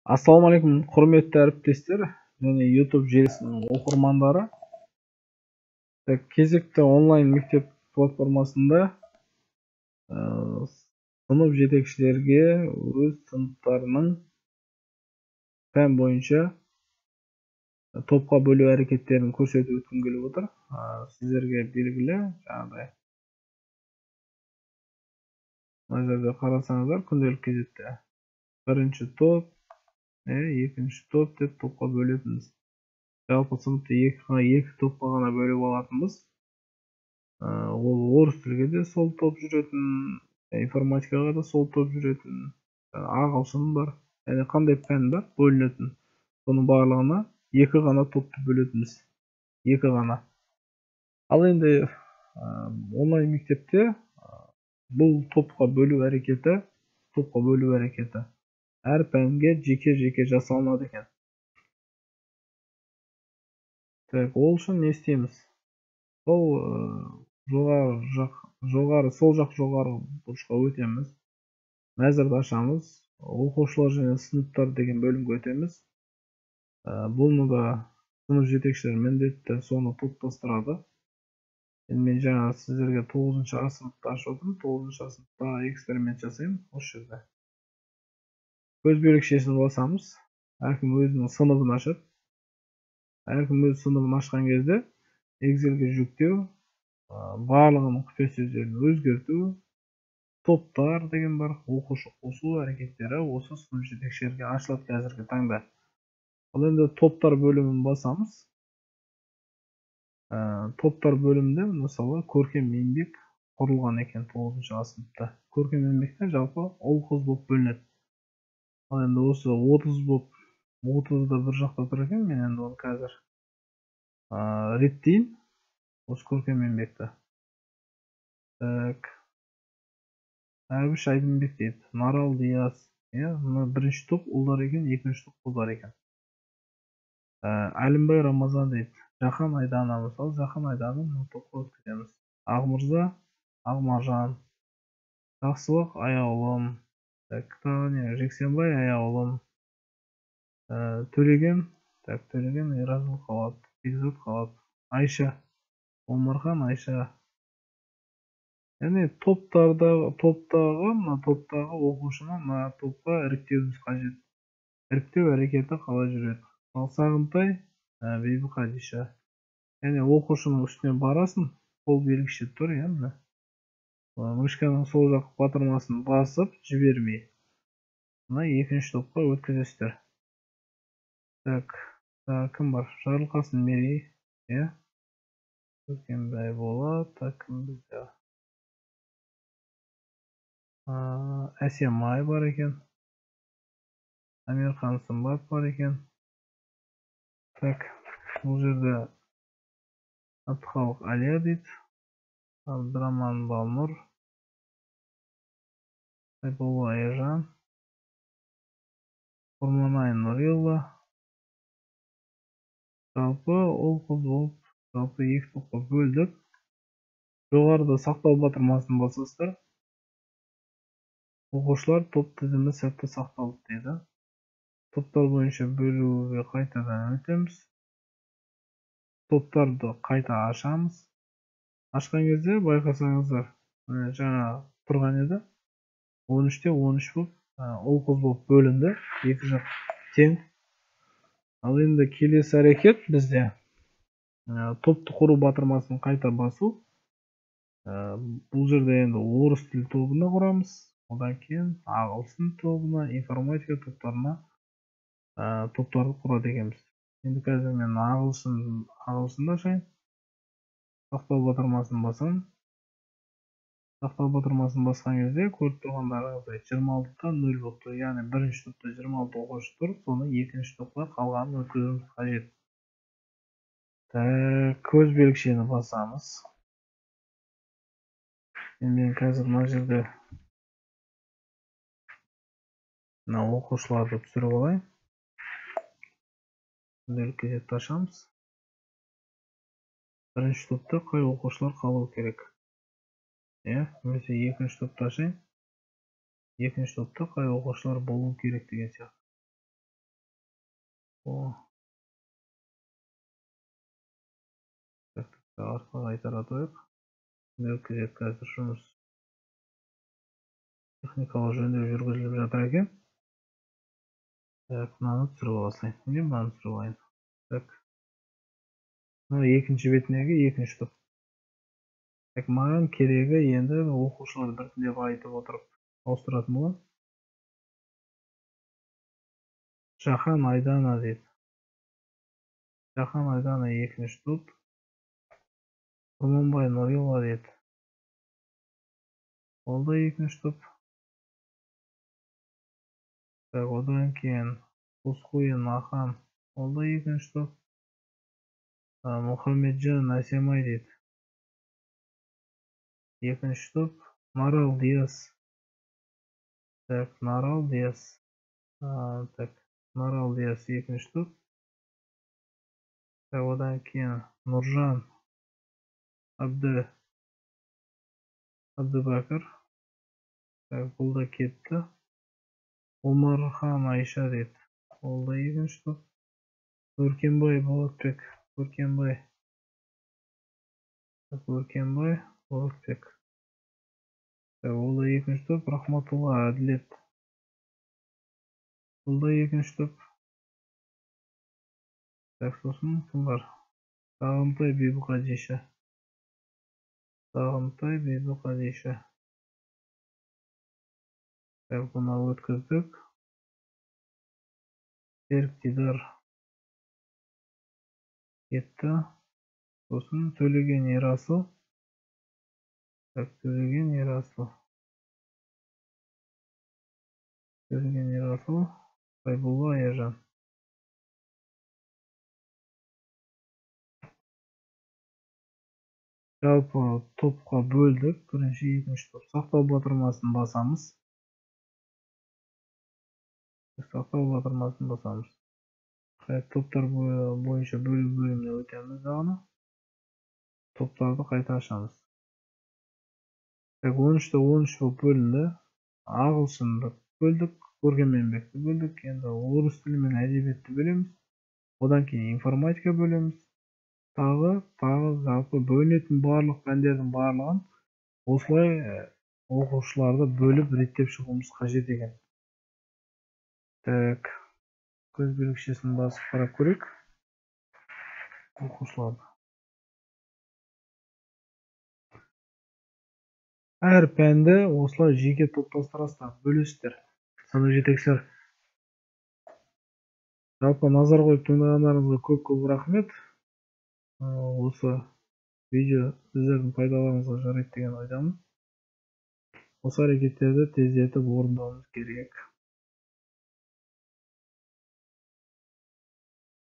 Ассалаумағалейкум, құрметті әріптестер және YouTube желісінің оқырмандары. Кезекті онлайн мектеп платформасында сынып жетекшілерге өз сыныптарының пән бойынша топқа бөлу әрекеттерін көрсетіп өткім келіп отыр. Сіздерге белгілі, жаңағыдай мына жерде қарасаңыздар, күнделік кезекте бірінші топ, екінші топ деп топқа бөлетінбіз. Жалпы сыныпты екі топқа ғана бөліп алатынбыз. Ол орыс тілге де сол топ жүретін, информатикаға да сол топ жүретін, ағылшын бар, яғни қандай пән бар бөлінетін, соның барлығына екі ғана топты бөлетінбіз. Екі ғана. Ал енді онлайн мектепте бұл топқа бөлу әрекеті, әр пәнге жеке-жеке жасалынады екен. Так, ол үшін не істейміз? Сол жоғары, сол жақ жоғары бұрышқа өтеміз. Мәзірді ашамыз. Оқушылар және сыныптар деген бөлімге өтеміз. Бұны да сынып жетекшілері міндетті соны топтастырады. Енді мен жаңа сіздерге 9-шы А сыныпты ашып отырмын. 9-шы А сыныпта эксперимент жасаймын осы жерде. Көз белгішесін басамыз. Әркім өзінің сыныбын ашады. Әркім өз сыныбын ашқан кезде Excel'ге жүктеу, барлығының құпия сөздерін өзгерту, топтар деген бар, оқушы қосу әрекеттері осы сынып жетекшілерге ашылады қазіргі таңда. Ал енді топтар бөлімін басамыз. Топтар бөлімінде мысалы көркем еңбек құрылған екен 9-шы А сыныпта. Көркем еңбектен жалпы ұл қыз болып бөлінеді. Ал енді осы 30 болып, 30-да бір жақта тұр екен, мен енді оны қазір реттейін осы көркем еңбекті. Так. Әбіш Айдынбек дейді, Нарал Диас, мына бірінші топ ұлдар екен, екінші топ қыздар екен. Әлімбай Рамазан дейді, Жахан Айдана, мысалы Жахан Айдана мына топқа өткіземіз. Ақмырза, Ақмаржан, Жақсылық Аяулым, так, тағы не, Жексенбай Аяулым, Төлеген, так, Төлеген Еразыл қалады, Бекзат қалады, Айша, Омархан Айша. Яғни топтағы, мына топтағы оқушыны мына топқа іріктеуіміз қажет. Іріктеу әрекеті қалай жүреді? Ал Сағынтай, Бибі Қадиша. Яғни оқушының үстіне барасың, қол белгіше тұр, мына. Мышканың сол жақ батырмасын басып, жібермей. Мына екінші топқа өткізесіздер. Так, кім бар? Жарылқасын Мерей, Өркенбай Болат, так, кім бізде? Әсемай бар екен. Амирхан Сымбат бар екен. Так, бұл жерде Әбдіхалық Әлия дейді. Абдраман Балнұр, Айболла Аяжан, Құрманай Нұрилла. Жалпы ұл қыз болып, жалпы екі топқа бөлдік. Жоғарыда сақтау батырмасын басасыздар. Оқушылар топ тізімі сәтті сақталды дейді. Топтар бойынша бөлуге қайтадан өтеміз. Топтарды қайта ашамыз. Ашқан кезде байқасаңыздар, жаңа тұрған еді. 13-те 13 болып, ұл қыз болып бөлінді. Екі жақ тең. Ал енді келесі әрекет бізде топты құру батырмасын қайта басу. Бұл жерде енді орыс тілі тобына құрамыз. Одан кейін ағылшын тобына, информатика топтарына топтарды құрады екенбіз. Енді қазір мен ағылшынды ашайын. Сақтау батырмасын басамын. Сақтау батырмасын басқан кезде көріп тұрғандарыңыздай 26-та 0 болып тұр. Яғни бірінші топта 26 оқушы тұр, соны екінші топқа қалғанын өткізуіміз қажет. Так, көз белгішені басамыз. Енді мен қазір мына жерде мына оқушыларды түсіріп алайын. Күнделік кезекті ашамыз. Бірінші топта қай оқушылар қалу керек? Немесе екінші топты ашайын. Екінші топта қай оқушылар болу керек деген сияқты. Артқа қайтара тұрайық. Қазір жұмыс техникалық жөндеу жүргізіліп жатыр екен. Так, мынаны түсіріп алайын. Мен мынаны түсіріп алайын. Так. Мынау екінші бетіндегі екінші топ. Так, маған керегі енді оқушыларды біртіндеп айтып отырып ауыстыратын боламын. Жахан Айдана дейді. Жахан Айдана екінші топ. Құрманбай Нұрила дейді. Ол да екінші топ. Так, одан кейін Құсқойын Ахан, ол да екінші топ. Мұхамеджан Әсемай дейді. Екінші топ. Марал Диас. Так, Марал Диас. Так, Марал Диас екінші топ. Так, одан кейін Нұржан Әбдібәкір. Так, бұл да кетті. Омархан Айша дейді. Ол да екінші топ. Өркенбай Болатбек. Өркенбай. Так, Өркенбай Болатбек. Так, ол да екінші топ. Рахматулла Әділет. Бұл да екінші топ. Так, сосын кім бар? Сағынтай Бибіқадиша. Сағынтай Бибіқадиша. Так, бұны өткіздік. Серік Дидар кетті. Сосын Төлеген Ерасыл. Так, Төлеген Ерасыл. Төлеген Ерасыл, Хайбулла Аяжан. Жалпы топқа бөлдік. Бірінші, екінші топ. Сақтау батырмасын басамыз. Сақтау батырмасын басамыз. Топтар бойынша бөлу бөліміне өтеміз дағы. Топтарды қайта ашамыз. Так, 13-те 13 болып бөлінді. Ағылшынды бөлдік, көркем еңбекті бөлдік. Енді орыс тілі мен әдебиетті бөлеміз. Одан кейін информатика бөлеміз. Тағы жалпы бөлінетін барлық пәндердің барлығын осылай оқушыларды бөліп реттеп шығуымыз қажет екен. Так, көз белгішесін басып қарап көрейік оқушыларды. Әр пәнді осылай жеке топтастырасыздар, бөлесіздер. Сынып жетекшілер, жалпы назар қойып тыңдағандарыңызға көп-көп рахмет. Осы видео сіздердің пайдаларыңызға жарайды деген ойдамын. Осы әрекеттерді тездетіп орындауымыз керек.